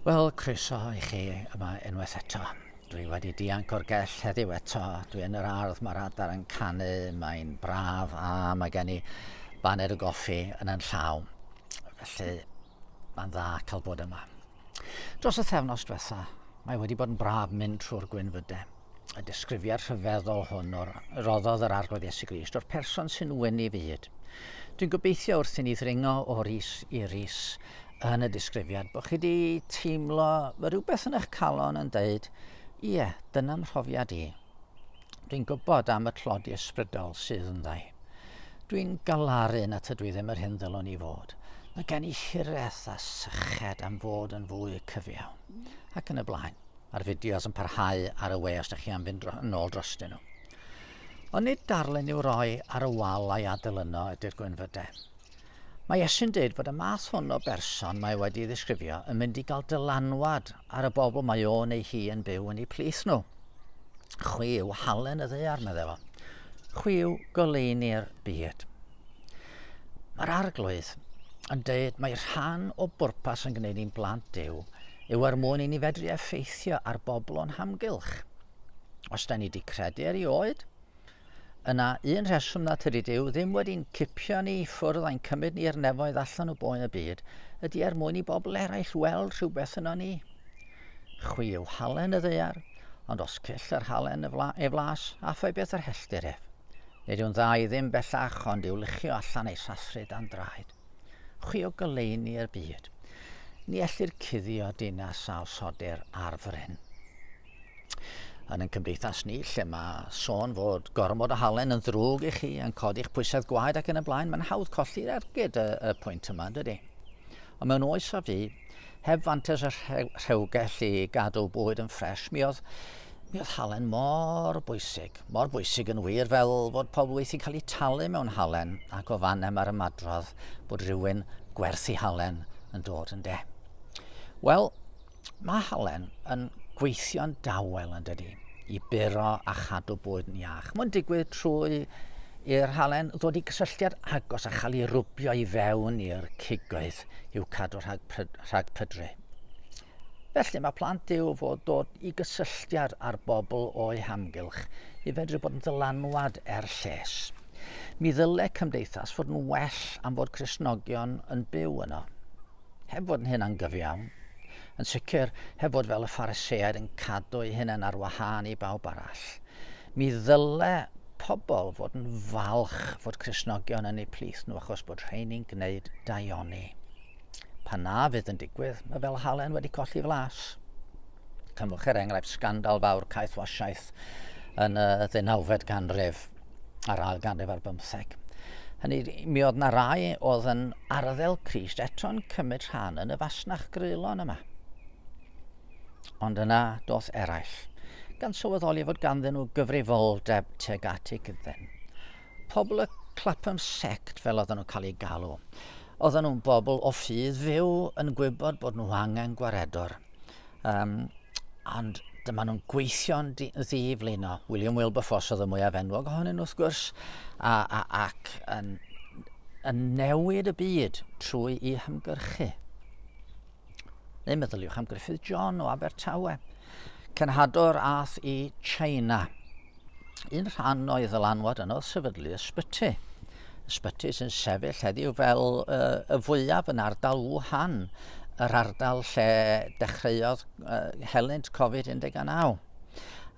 Wel, croeso i chi yma unwaith eto. Dwi wedi dianc o'r gell heddiw eto. Dwi yn yr ardd, mae'r adar yn canu, mae'n braf a mae gen i baned o goffi yn yn llaw. Felly, mae'n dda cael bod yma. Dros y thefnos diwetha, mae wedi bod yn braf mynd trwy'r gwynfydau. Y disgrifiad rhyfeddol hwn o'r roddodd yr Arglwydd Iesu Grist o'r person sy'n wyn i fyd. Dwi'n gobeithio wrth i ni ddringo o ris i ris yn y disgrifiad bod chi wedi teimlo rhywbeth yn eich calon yn deud, ie, dyna'n mhrofiad i. Dwi'n gwybod am y tlodi ysbrydol sydd ynddo. Dwi'n galaru na tydw i ddim yr hyn ddylwn i fod. Mae gen i hiraeth a syched am fod yn fwy cyfiawn. Ac yn y blaen. Mae'r fideos yn parhau ar y we os ydych chi am fynd yn ôl drostyn nhw. Ond nid darlun i'w roi ar y wal a'i adael yno ydy'r gwynfydau. Mae Iesu'n dweud fod y math hwn o berson mae wedi ei ddisgrifio yn mynd i gael dylanwad ar y bobl mae o neu hi yn byw yn eu plith nhw. Chwi yw halen y ddaear, meddai fo. Chwi yw goleuni'r byd. Mae'r arglwydd yn dweud mae rhan o bwrpas yn gwneud ni'n blant Duw yw er mwyn i ni fedru effeithio ar bobl o'n hamgylch. Os da ni wedi credu erioed, yna un rheswm na tydi Duw ddim wedi'n cipio ni i ffwrdd a'n cymryd ni i'r nefoedd allan o boen y byd ydy er mwyn i bobl eraill weld rhywbeth yno ni. Chwi yw halen y ddaear, ond os cyll yr halen y fla, ei flas, a phwy beth yr helltir ef. Nid yw'n dda i ddim bellach, ond i'w luchio allan ei sathru dan draed. Chwi o goleuni i'r byd. Ni ellir cuddio dinas a osodir ar fryn. Yn ein cymdeithas ni, lle mae sôn fod gormod o halen yn ddrwg i chi, yn codi'ch pwysedd gwaed ac yn y blaen, mae'n hawdd colli'r ergyd y, y pwynt yma, yn dydy? Ond mewn oes a fu, heb fantes y rhewgell i gadw bwyd yn ffres, mi oedd, mi oedd halen mor bwysig, mor bwysig yn wir fel fod pobl weithiau'n cael eu talu mewn halen ac o fan mae'r ymadrodd bod rhywun gwerth i halen yn dod yn de. Wel, Mae halen yn gweithio'n dawel yn dydy, i buro a chadw bwyd yn iach. Mae'n digwydd trwy i'r halen ddod i gysylltiad agos a chael ei rwbio i fewn i'r cigoedd i'w cadw rhag, rhag pydru. Felly mae plant Duw fod dod i gysylltiad â'r bobl o'u hamgylch i fedru bod yn ddylanwad er lles. Mi ddyle cymdeithas fod yn well am fod Cristnogion yn byw yno. Heb fod yn hynna'n gyfiawn. Yn sicr, heb fod fel y Phariseaid yn cadw eu hunain ar wahân i bawb arall. Mi ddyle pobl fod yn falch fod Cristnogion yn eu plith nhw achos bod rheini'n gwneud daioni. Pan na fydd yn digwydd, mae fel halen wedi colli flas. Cymwch er enghraifft sgandal fawr caethwasiaeth yn y ddeunawfed ganrif a'r ail ganrif ar bymtheg. Hynny, mi oedd na rai oedd yn arddel Crist eto'n cymryd rhan yn y fasnach greulon yma. Ond yna doth eraill, gan sylweddoli fod ganddyn nhw gyfrifoldeb tuag at ei gyden. Pobl y Clapham Sect, fel oedden nhw'n cael eu galw, oedden nhw'n bobl o ffydd fyw yn gwybod bod nhw angen gwaredwr. Um, ond dyma nhw'n gweithio'n ddi-flino. William Wilberforce oedd y mwyaf enwog ohonyn nhw, wrth gwrs, a, a, ac yn, yn newid y byd trwy i hymgyrchu. Neu meddyliwch am Griffith John o Abertawe, cenhadwr ath i China. Un rhan o'i ddylanwad yno oedd sefydlu ysbyty. Ysbyty sy'n sefyll heddiw fel uh, y fwyaf yn ardal Wuhan, yr ardal lle dechreuodd uh, helynt Covid-19.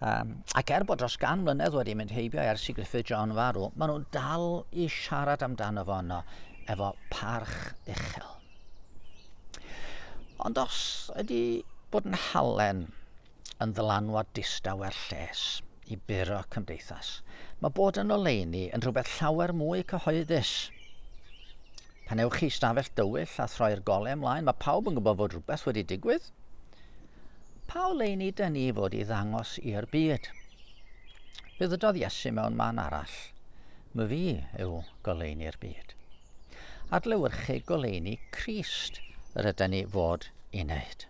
Um, ac er bod dros gan mlynedd wedi mynd heibio ers i Griffith John farw, maen nhw'n dal i siarad amdano fo yno efo parch uchel. Ond os ydy bod yn halen yn ddylanwad distaw er lles i buro cymdeithas, mae bod yn oleuni yn rhywbeth llawer mwy cyhoeddus. Pan ewch chi stafell dywyll a throi'r golau ymlaen, mae pawb yn gwybod fod rhywbeth wedi digwydd. Pa oleuni dyn ni fod i ddangos i'r byd? Fe ddydodd Iesu mewn man arall, My fi yw goleuni'r byd. Adlewyrchu goleuni Crist yr ydyn ni fod i wneud.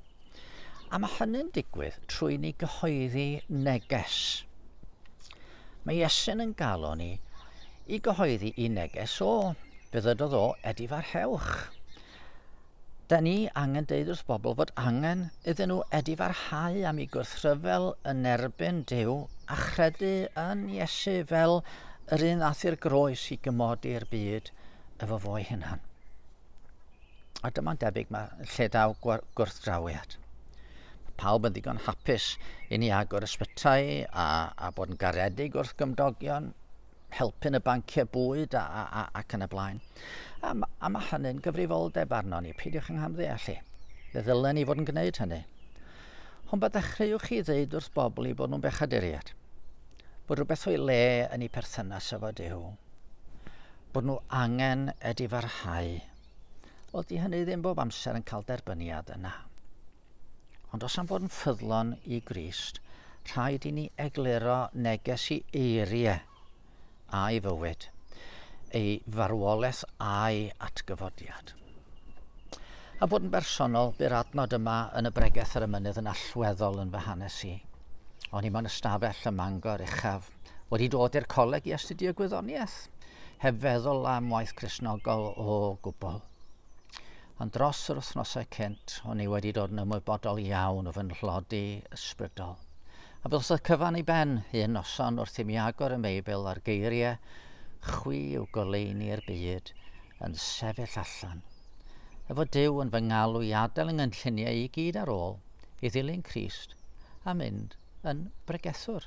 A mae hynny'n digwydd trwy ni gyhoeddi neges. Mae Iesu'n yn galw ni i gyhoeddi i neges o. Fe ddydodd o, edifarhewch. Da ni angen deud wrth bobl fod angen iddyn nhw edifarhau am eu gwrthryfel yn erbyn Duw a chredu yn Iesu fel yr un ddath i'r groes i gymodi'r byd efo fo'i hunan. A dyma'n debyg mae lle daw gwrthdrawiad. Mae pawb yn ddigon hapus i ni agor ysbytai a, a bod yn garedig wrth gymdogion, helpu'n y banciau bwyd a, a, a, ac yn y blaen. A, a mae hynny'n gyfrifoldeb arno ni, peidiwch yng nghamddeall i. Fe ddylen ni fod yn gwneud hynny. Ond pa ddechreuwch chi ddeud wrth bobl i bod nhw'n bechaduriaid, bod rhywbeth o'i le yn eu perthynas efo Duw, bod nhw angen edifarhau, wel di hynny ddim bob amser yn cael derbyniad yna. Ond os am fod yn ffyddlon i Grist, rhaid i ni egluro neges i eiriau a'i fywyd, ei farwolaeth a'i atgyfodiad. A bod yn bersonol, bu'r adnod yma yn y bregeth ar y mynydd yn allweddol yn fy hanes i. O'n i mewn ystafell ym Mangor Uchaf, wedi dod i'r coleg i astudio gwyddoniaeth, heb feddwl am waith Cristnogol o gwbl. Ond dros yr wythnosau cynt, o'n i wedi dod yn ymwybodol iawn o fy nhlodi ysbrydol. A ddoth y cyfan i ben un noson wrth i mi agor y Meibl a'r geiriau chwi yw goleuni'r byd yn sefyll allan. Efo Duw yn fy ngalw i adael yng nghynlluniau i gyd ar ôl i ddilyn Crist a mynd yn bregethwr.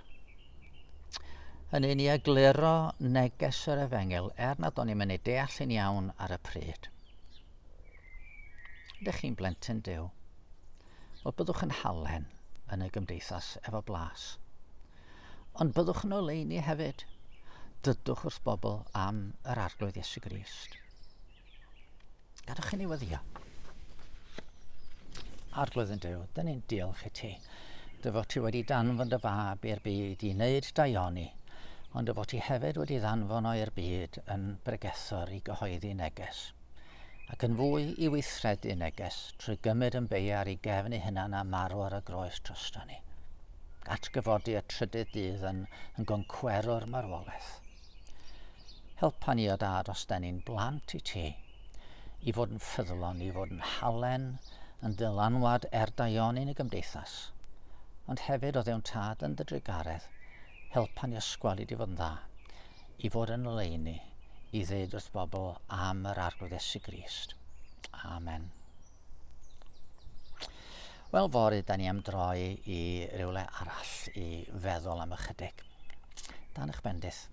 Yn un i egluro neges yr efengyl er nad o'n i'n mynd i deall yn iawn ar y pryd. Ydych chi'n blentyn Duw? Wel, byddwch yn halen yn y gymdeithas efo blas. Ond byddwch yn oleuni hefyd. Dydwch wrth bobl am yr Arglwydd Iesu Grist. Gadwch i ni weddio. Arglwydd yn Duw, dyn ni'n diolch i ti. Dy fod ti wedi danfon dy fab i'r byd i wneud daioni, ond dy fod ti hefyd wedi ddanfon o i'r byd yn bregethwr i gyhoeddi neges, ac yn fwy i weithredu neges trwy gymryd yn bei ar ei gefn ei hunan a marw ar y groes drosto ni. Atgyfodi y trydydd dydd yn, yn goncwerwr marwolaeth. Helpa ni o dad os da ni'n blant i ti, i fod yn ffyddlon, i fod yn halen, yn ddylanwad er daioni yn y gymdeithas, ond hefyd o ddewn tad yn dy drugaredd, helpa ni ysgwal i di fod yn dda, i fod yn oleuni, i ddeud wrth bobl am yr Arglwydd Iesu Grist. Amen. Wel, fory, da ni am droi i rywle arall i feddwl am ychydig. Dan eich bendith.